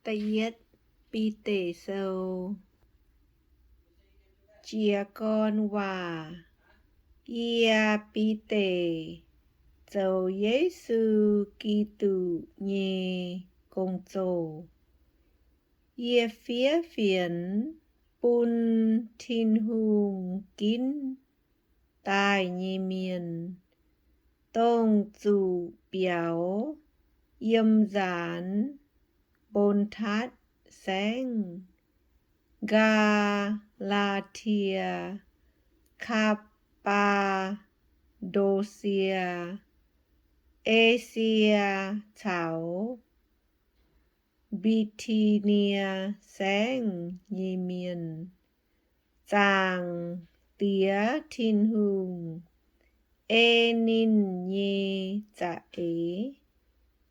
Da'yietv Bide Sou. Jiez gorn waac. Yie, Bide, zoux Yesu Giduc nyei gong-zoh. Yie fiev fienx bun Tin-Hungh ginv daaih nyei mienh, dongh zuqc biaux yiem nzaanx Mbontatv Saengv, Gaa^laa^tie, Kap^baa^ndo^sie, Esie caux Mbi^ti^nie Saengv nyei mienh. Zaangc Diex Tin-Hungh ei ninh nyei za'eix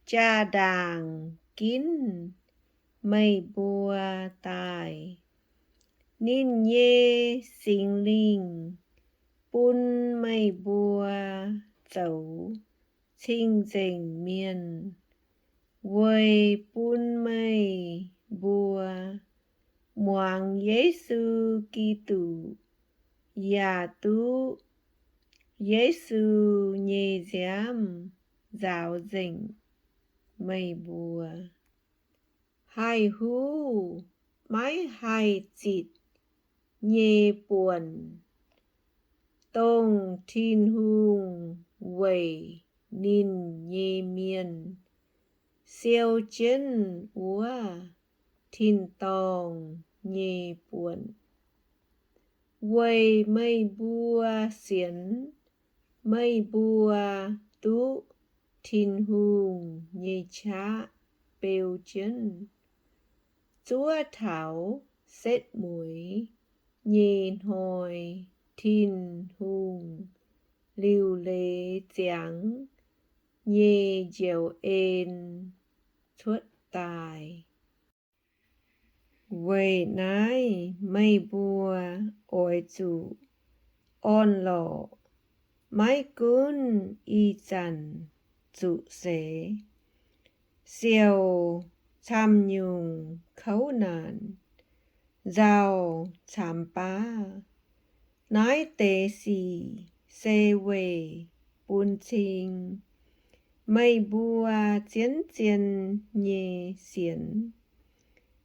jaa-ndaangc ginv meih mbuo daaih. Ninh nyei Singx Lingh bun meih mbuo zoux cing-nzengc mienh, weic bun meih mbuo muangx Yesu Giduc yaac duqv Yesu nyei nziaamv nzaaux nzengc meih mbuo. Haih huv maiv haih zitc nyei buonc, dongh Tin-Hungh weic ninh nyei mienh siou jienv wuov tin-dorngh nyei buonc, weic meih mbuo sienx meih mbuo duqv Tin-Hungh nyei qaqv beu jienv, zuov taux setv mueiz nyei hnoi Tin-Hungh liuc leiz ziangx nyei njoux en cuotv daaih. Weic naaiv meih mbuo oix zuqc orn-lorqc, maiv gunv ih zanc zuqc seix, siouc camv-nyungc kouv naanc, nzauh caamx baav. Naaiv deix sic se weic bun cing meih mbuo zien-zien nyei sienx.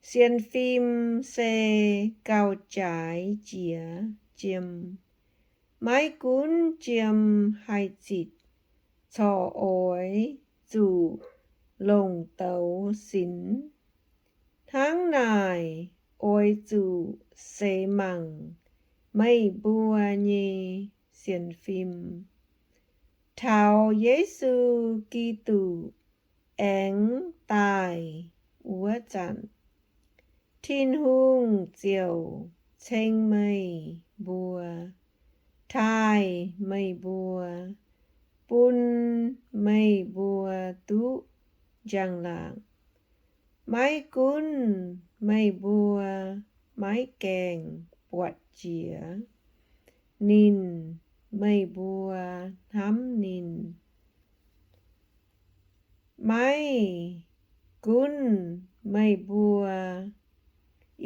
Sienx fim se gauh jaaix jiez jiem. Maiv gunv jiem haih zitc corc oix zuqc longc douz sinx. Hnangv naaic, oix zuqc seix mangc meih mbuo nyei sienx fim. Taux Yesu Giduc aengx daaih wuov zanc, Tin-Hungh ziouc ceng meih mbuo, taaih meih mbuo, bun meih mbuo duqv njang-laangc. Maiv gunv meih mbuo maiv gaengh buatc jiex ninh, meih mbuo hnamv ninh. Maiv gunv meih mbuo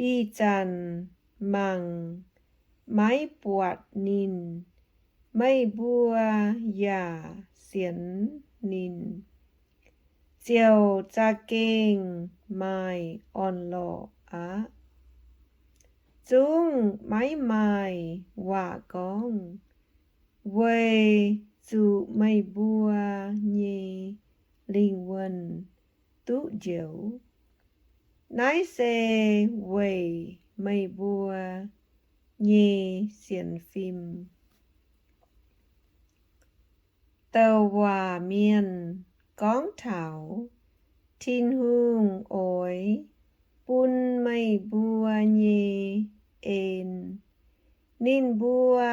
ih zanc mangc maiv buatc ninh, meih mbuo yaac sienx ninh, ziouc za'gengh maaih orn-lorqc aqv. Zungv maiv maaih waac gorngv, weic zuqc meih mbuo nyei lingh wuonh duqv njoux. Naaiv se weic meih mbuo nyei sienx fim. Douc waac mienh gorngv taux Tin-Hungh oix bun meih mbuo nyei en. Ninh mbuo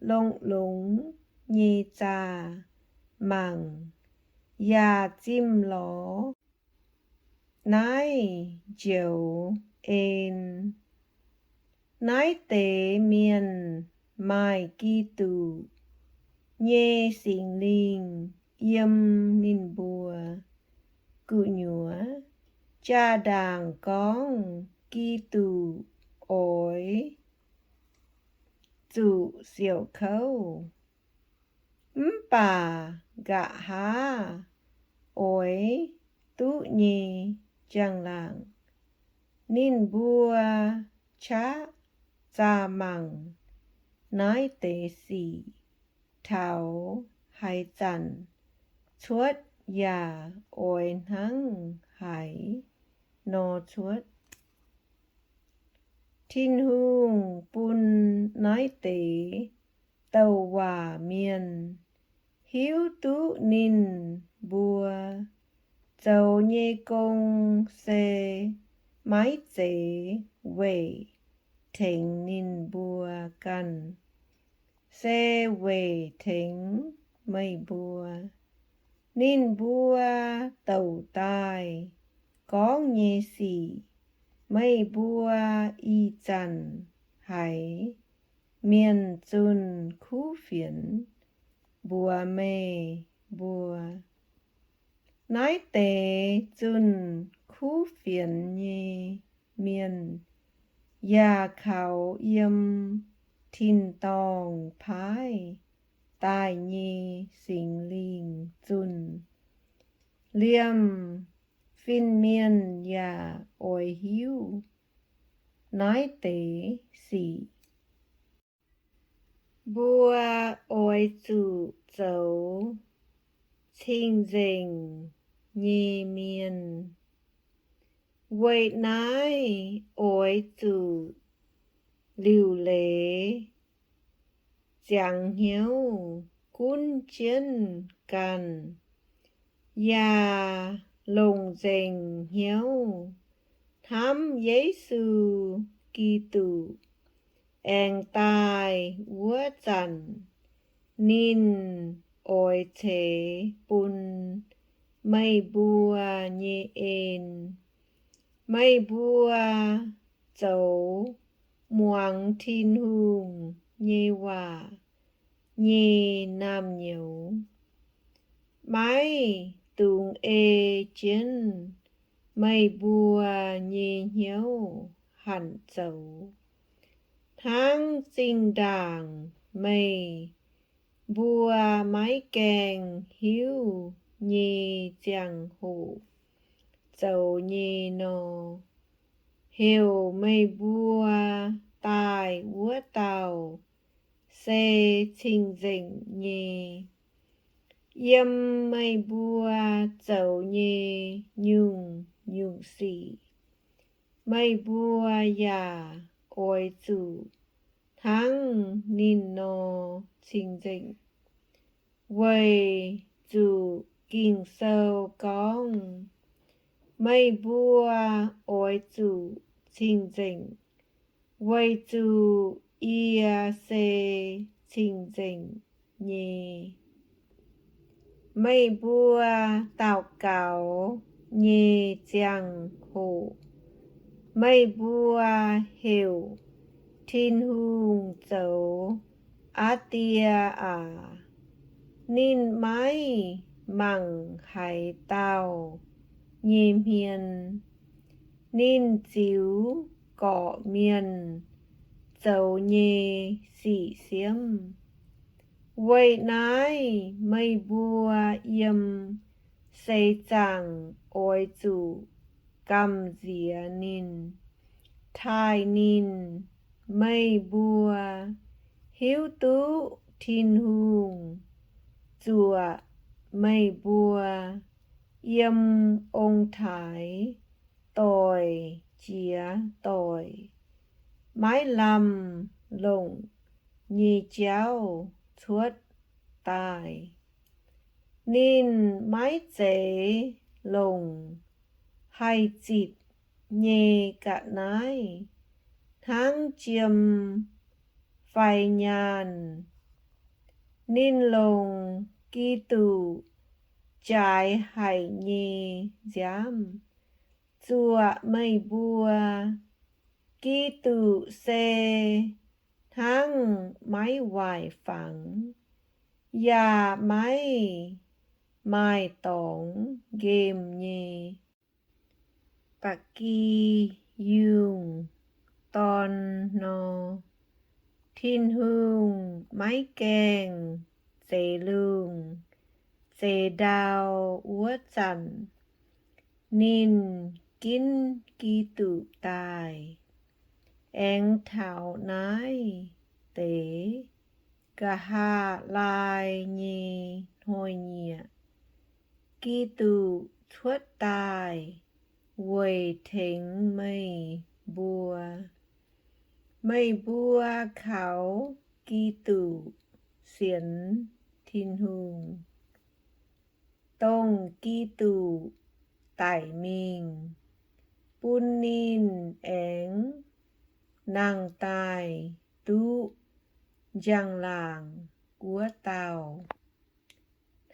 longx-longx nyei zaah mangc yaac zimh lorz naaiv njoux en. Naaiv deix mienh maaih Giduc nyei Singx Lingh yiem ninh mbuo gu'nyuoz. Jaa-ndaangc gorngv Giduc oix zuqc siouc kouv, mv baac nqa'haav oix duqv nyei njang-laangc. Ninh mbuo qaqv zaah mangc naaiv deix sic taux haaix zanc cuotv yaac oix hnangv haaix nor cuotv. Tin-Hungh bun naaiv deix douc waac mienh hiuv duqv ninh mbuo zoux nyei gong se maiv zeiz weic tengx ninh mbuo ganh, se weic tengx meih mbuo. Ninh mbuo douc daaih gorngv nyei sic, meih mbuo ih zanc haiz mienh zunh kuv fienx mbuox meih mbuo. Naaiv deix zunh kuv fienx nyei mienh yaac kaux yiem tin-dorngh paaiv daaih nyei Singx Lingh zunh. Liemh fin-mienh yaac oix hiuv naaiv deix sic. Mbuo oix zuqc zoux cing-nzengc nyei mienh. Weic naaiv oix zuqc liuc leiz ziangx hnyouv gunv jienv ganh, yaac longc nzengc hnyouv hnamv Yesu Giduc aengx daaih wuov zanc, ninh oix ceix bun meih mbuo nyei en. Meih mbuo zoux muangx Tin-Hungh nyei waac nyei naamh nyouz, maiv dungx ei jienv meih mbuo nyei hnyouv hanc zoux, hnangv zinh ndaangc meih mbuo maiv gaengh hiuv nyei ziangh hoc zoux nyei nor. Heuc meih mbuo daaih wuov dauh se cing-nzengc nyei. Yiem meih mbuo zoux nyei nyungc-nyungc sic, meih mbuo yaac oix zuqc hnangv ninh nor cing-nzengc, weic zuqc Ging-Sou gorngv, meih mbuo oix zuqc cing-nzengc, weic zuqc yie se cing-nzengc nyei. Meih mbuo daux gaux nyei ziangh hoc, meih mbuo heuc Tin-Hungh zoux Aa Die aac. Ninh maiv mangc haaix dauh nyei hmien. Ninh ziux gorqv-mienh zoux nyei sic siemv. Weic naaiv meih mbuo yiem seix zaangc oix zuqc gamh nziex ninh, taaih ninh. Meih mbuo hiuv duqv Tin-Hungh zuoqc meih mbuo yiem ong-taaix doic jiex doic, maiv lamh longc nyei jauv cuotv daaih. Ninh maiv zeiz longc haih zitc nyei ga'naaiv hnangv jiem fai nyaanh. Ninh longc Giduc jaaix haic nyei nziaamv zuoqc meih mbuo. Giduc se hnangv maiv waaic fangx yaac maiv maaih dorngx nqemh nyei. Ba'gi yungh dorn nor, Tin-Hungh maiv gaengh zeix lungh zeix ndau wuov zanc, ninh ginv Giduc daaih. Aengx taux naaiv deix nqa'haav laai nyei hnoi-nyieqc, Giduc cuotv daaih weic tengx meih mbuo. Meih mbuo kaux Giduc sienx Tin-Hungh, dongh Giduc daic mingh, bun ninh aengx nangh daaih duqv njang-laangc wuov dauh.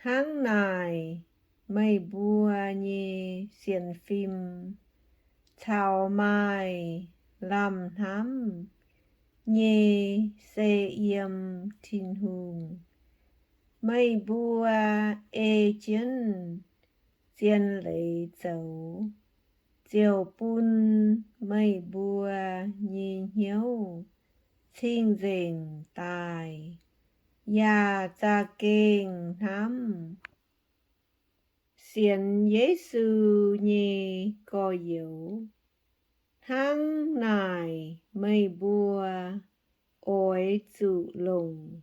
Hnangv naaic, meih mbuo nyei sienx fim caux maaih lamh hnamv nyei se yiem Tin-Hungh. Meih mbuo ei jienv zien leiz zoux, ziouc bun meih mbuo nyei hnyouv cing-nzengc daaih, yaac za'gengh hnamv sienx Yesu nyei gorx-youz. Hnangv naaic meih mbuo oix zuqc longc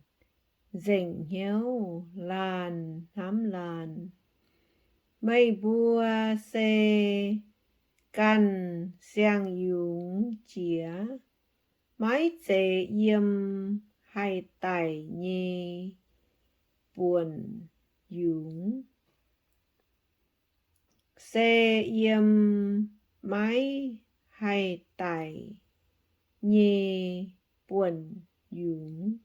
nzengc hnyouv laanh hnamv laanh. Meih mbuo se ganh siang-yungz jiex, maiv zeiz yiem haih daic nyei buonc yungz, se yiem maiv haih daic nyei buonc yungz,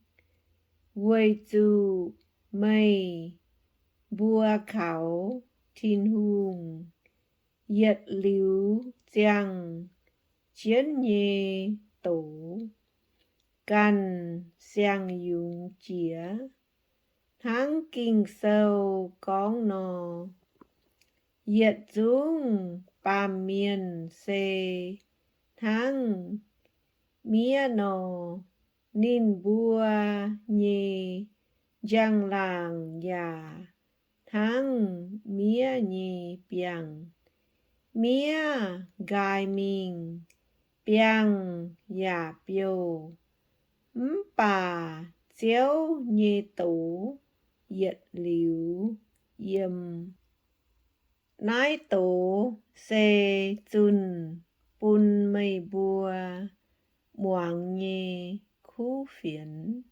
weic zuqc meih mbuo kaux Tin-Hungh yietc liuz ziangh jienv nyei doz, ganh siang-yungz jiex. Hnangv Ging-Sou gorngv nor, yietc zungv baamh mienh se hnangv miev nor, ninh mbuo nyei njang-laangc yaac hnangv miev nyei biangh. Miev nqaai mingh, biangh yaac biouv. Mv baac Ziouv nyei doz yietc liuz yiem. Naaiv doz se zunh bun meih mbuo muangx nyei kuv fienx.